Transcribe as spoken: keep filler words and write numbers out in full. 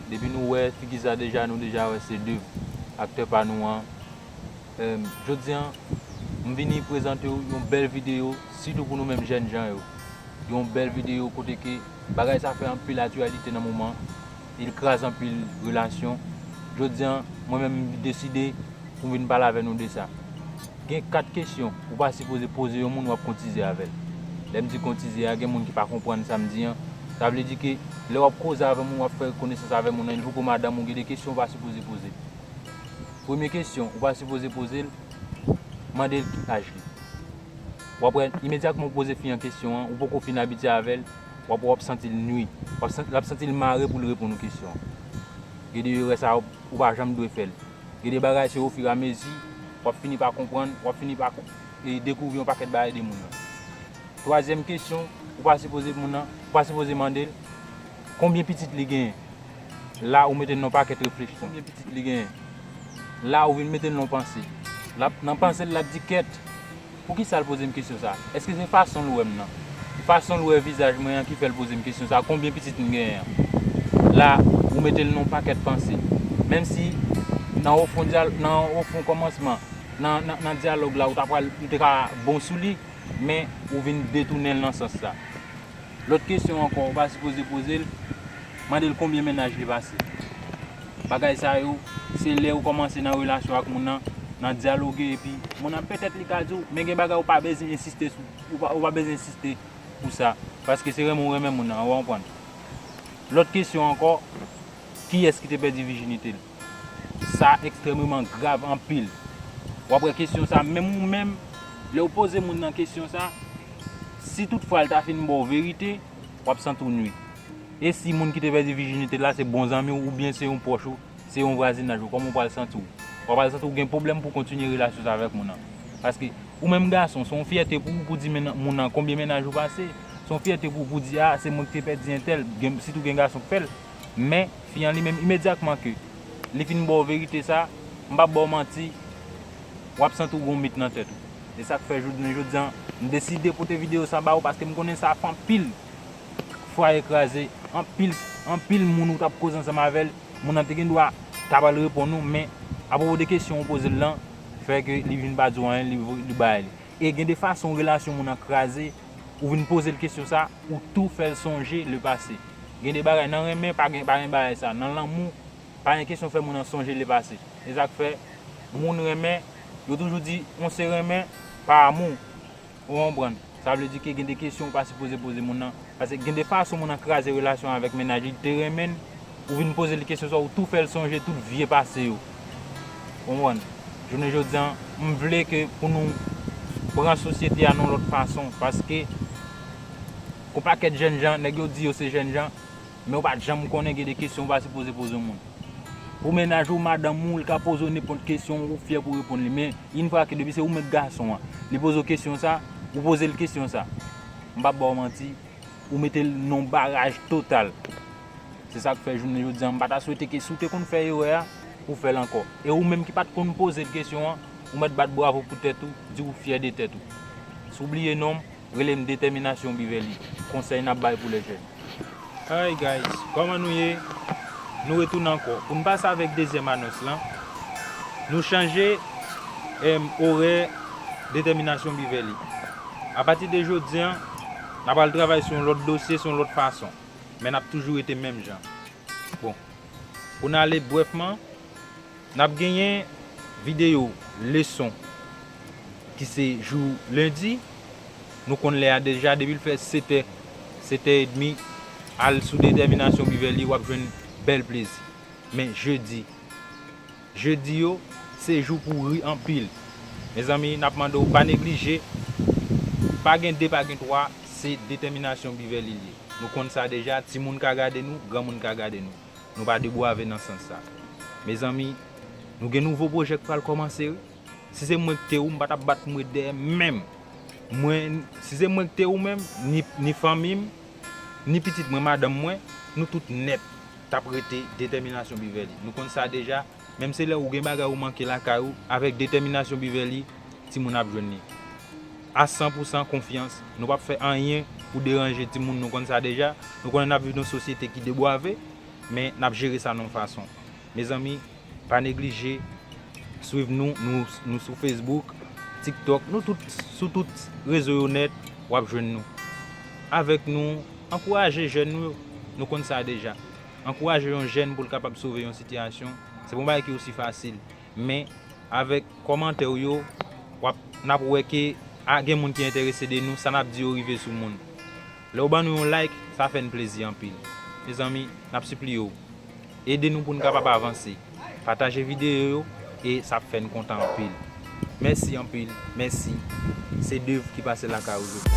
Depi nou wè figi sa deja, nou deja wè se de aktè pa nou an. Em, jodi an, m vini prezante w yon bèl videyo, sitou pou nou menm jèn jan yo. Yon bèl videyo kote ke bagay sa fè anpil aktyalite nan moman, li kraze anpil relasyon. Jodi an, mwen menm m deside pou m vin pale avè nou de sa. Gen kat kesyon ou pa sipoze poze yon moun w ap kotize avè l. Lè m di kotize a, gen moun ki pa konprann sa m di an. Sa vle di ke lè w ap koze avè moun, w ap fè konesans avè moun nan, li poko madanm ou, gen de kesyon ou pa sipoze poze l. Premye kesyon ou pa sipoze poze l, mande l ki aj li. W ap wè, imedyatman ou poze fi an kesyon an, ou poko fin abitye avè l, w ap wè w ap santi l nwi. W ap santi, l ap santi l mare pou l reponn ou kesyon an. Gen de erè sa ou pa janm dwe fè l. Gen de bagay se ofiramezi, w ap fini pa konprann, w ap fini pa ko-, e dekouvri yon pakèt bagay de moun nan. Twazyèm kesyon, ou pa sipoze moun nan, ou pa sipoze mande l konbyen pitit li genyen. La ou mete l nan yon pakèt refleksyon. Konbyen pitit li genyen. La ou vin mete l nan yon panse. L ap, nan panse l, l ap di kèt. Poukisa l poze m kesyon sa? Èske se fason l wè m nan? Fason l wè vizaj mwen an ki fè l poze m kesyon sa, konbyen pitit m genyen an? La, ou mete l nan yon pakèt panse. Menm si nan ofon dyal-, nan ofon kòmansman, nan, nan, nan dyalòg la, ou ta pral, ou te ka bon sou li, men ou vin detounen l nan sans sa. Lòt kesyon ankò, ou pa sipoze poze l, mande l konbyen mennaj li pase. Bagay sa yo, se lè ou kòmanse nan relasyon ak moun nan, nan dyaloge, epi moun nan petèt li ka di w, men gen bagay ou pa bezwen ensiste sou, ou pa, ou pa bezwen ensiste pou sa, paske se renmen ou renmen moun nan, ou konprann. Lòt kesyon ankò, kiyès ki te pèdi vijinite l? Sa ekstrèmeman grav anpil. W ap wè kesyon sa, menm ou menm, lè w poze moun nan kesyon sa, si toutfwa l ta fin ba w verite, w ap santi w nwi. E si moun ki te pèdi vijinite l la se bon zanmi w oubyen se yon pwòch ou, se yon vwazinaj ou, kòman w pral santi w? W ap pral santi w gen pwoblèm pou w kontinye relasyon sa avèk moun nan. Paske ou menm gason, se yon fyète pou ou pou di moun nan konbyen mennaj ou pase. Se yon fyète pou ou pou di, a, se mwen ki te pèdi entèl, gen, sitou gen gason k fè l. Men, fi an li menm, imedyatman ke li fin ba w verite sa, m p ap ba w manti, w ap santi w gen yon mit nan tèt ou. E sa k fè jounen jodi an, m deside pote videyo sa ba ou, paske m konnen sa ap fè anpil fwaye kraze, anpil, anpil moun ou t ap koze ansanm avè l, moun nan te gen dwa ta pral reponn ou, men apwopo de kesyon ou poze l lan, fè ke li vin pa di w anyen, li, li bay li. E gen de fason relasyon moun nan kraze, ou vin poze l kesyon sa, ou tou fè l sonje le pase. Gen de bagay nan renmen, pa gen, pa gen bagay sa. Nan lanmou, pa gen kesyon fè moun nan sonje le pase. E sa k fè, moun renmen, yo toujou di, on se renmen pa amou. Ou konprann? Sa vle di ke gen de kesyon ou pa sipoze poze moun nan. Paske gen de fason moun nan kraze relasyon avèk mennaj li, li te renmen l, ou vin poze l kesyon sa, ou tou fè l sonje tout vye pase yo. Ou konprann? Jounen jodi an, m vle ke pou nou pran sosyete a nan yon lòt fason, paske gon pakèt jèn jan, nèg yo di yo se jèn jan, men ou pa t janm konnen gen de kesyon ou pa sipoze poze yon moun. Pou mennaj ou, madanm ou, li ka poze w nenpòt kesyon, ou fyè pou w reponn li. Men, yon fwa ke depi se ou menm gason an, li poze w kesyon sa, ou poze l kesyon sa. M p ap ba w manti, ou mete l nan yon baraj total. Se sa k fè jounen jodi an, m pa ta swete ke si w te konn fè erè a, ou fè l ankò. E ou menm ki pa t konn poze l kesyon an, ou mèt bat bravo pou tèt ou, di ou fyè de tèt ou. Si w bliye non m, rele m Détermination Beverly. Konsèy n ap bay pou lè jèn. Alright guys, kòman nou ye? Nou retounen ankò. Pou n pase avèk dezyèm anons lan, nou chanje, em, orè Détermination Beverly. Apati de jodi an, n ap al travay sou yon lòt dosye, sou yon lòt fason. Men n ap toujou rete menm jan. Bon, pou n ale brèfman, n ap genyen videyo leson ki se jou lendi. Nou konn lè a deja, depi l fè sèt è, sèt è edmi, al sou Détermination Beverly, w ap jwenn bèl plezi. Men jedi, jedi yo, se jou pou ri anpil. Mezanmi, n ap mande w pa neglije, pa gen de, pa gen twa, se Détermination Beverly li ye. Nou konn sa deja, timoun ka gade nou, granmoun ka gade nou. Nou pa debwave nan sans sa. Mezanmi, nou gen nouvo pwojè k pral kòmanse, wi. Si se mwen k te ou, m pa t ap bat pou m ret dèyè menm. Mwen, si se mwen k te ou menm, ni, ni fanmi m, ni pitit mwen, madanm mwen, nou tout nèt t ap rete Détermination Beverly. Nou konn sa deja, menm se lè ou gen bagay ou manke lakay ou, avèk Détermination Beverly, timoun ap jwenn li. A san pou san konfyans, nou p ap fè anyen pou deranje timoun, nou konn sa deja. Nou konnen n ap viv nan yon sosyete ki debwave, men n ap jere sa nan yon fason. Mezanmi, pa neglije swiv nou, nou, nou sou Facebook, TikTok, nou tout, sou tout rezo yo nèt, w ap jwenn nou. Avèk nou, ankouraje jèn nou yo, nou konn sa deja. Ankouraje yon jèn pou l kapab sove yon sitiyasyon, se pa yon bagay ki osi fasil. Men, avèk kòmantè w yo, w ap, n ap wè ke a, gen moun ki enterese de nou, sa n ap di yo rive sou moun. Lè w ban nou yon like, sa fè n plezi anpil. Mezanmi, n ap sipliye w, ede nou pou n kapab avanse. Pataje videyo yo e sa ap fè n kontan anpil. Mèsi anpil, mèsi. Se Dev ki pase lakay ou jodi.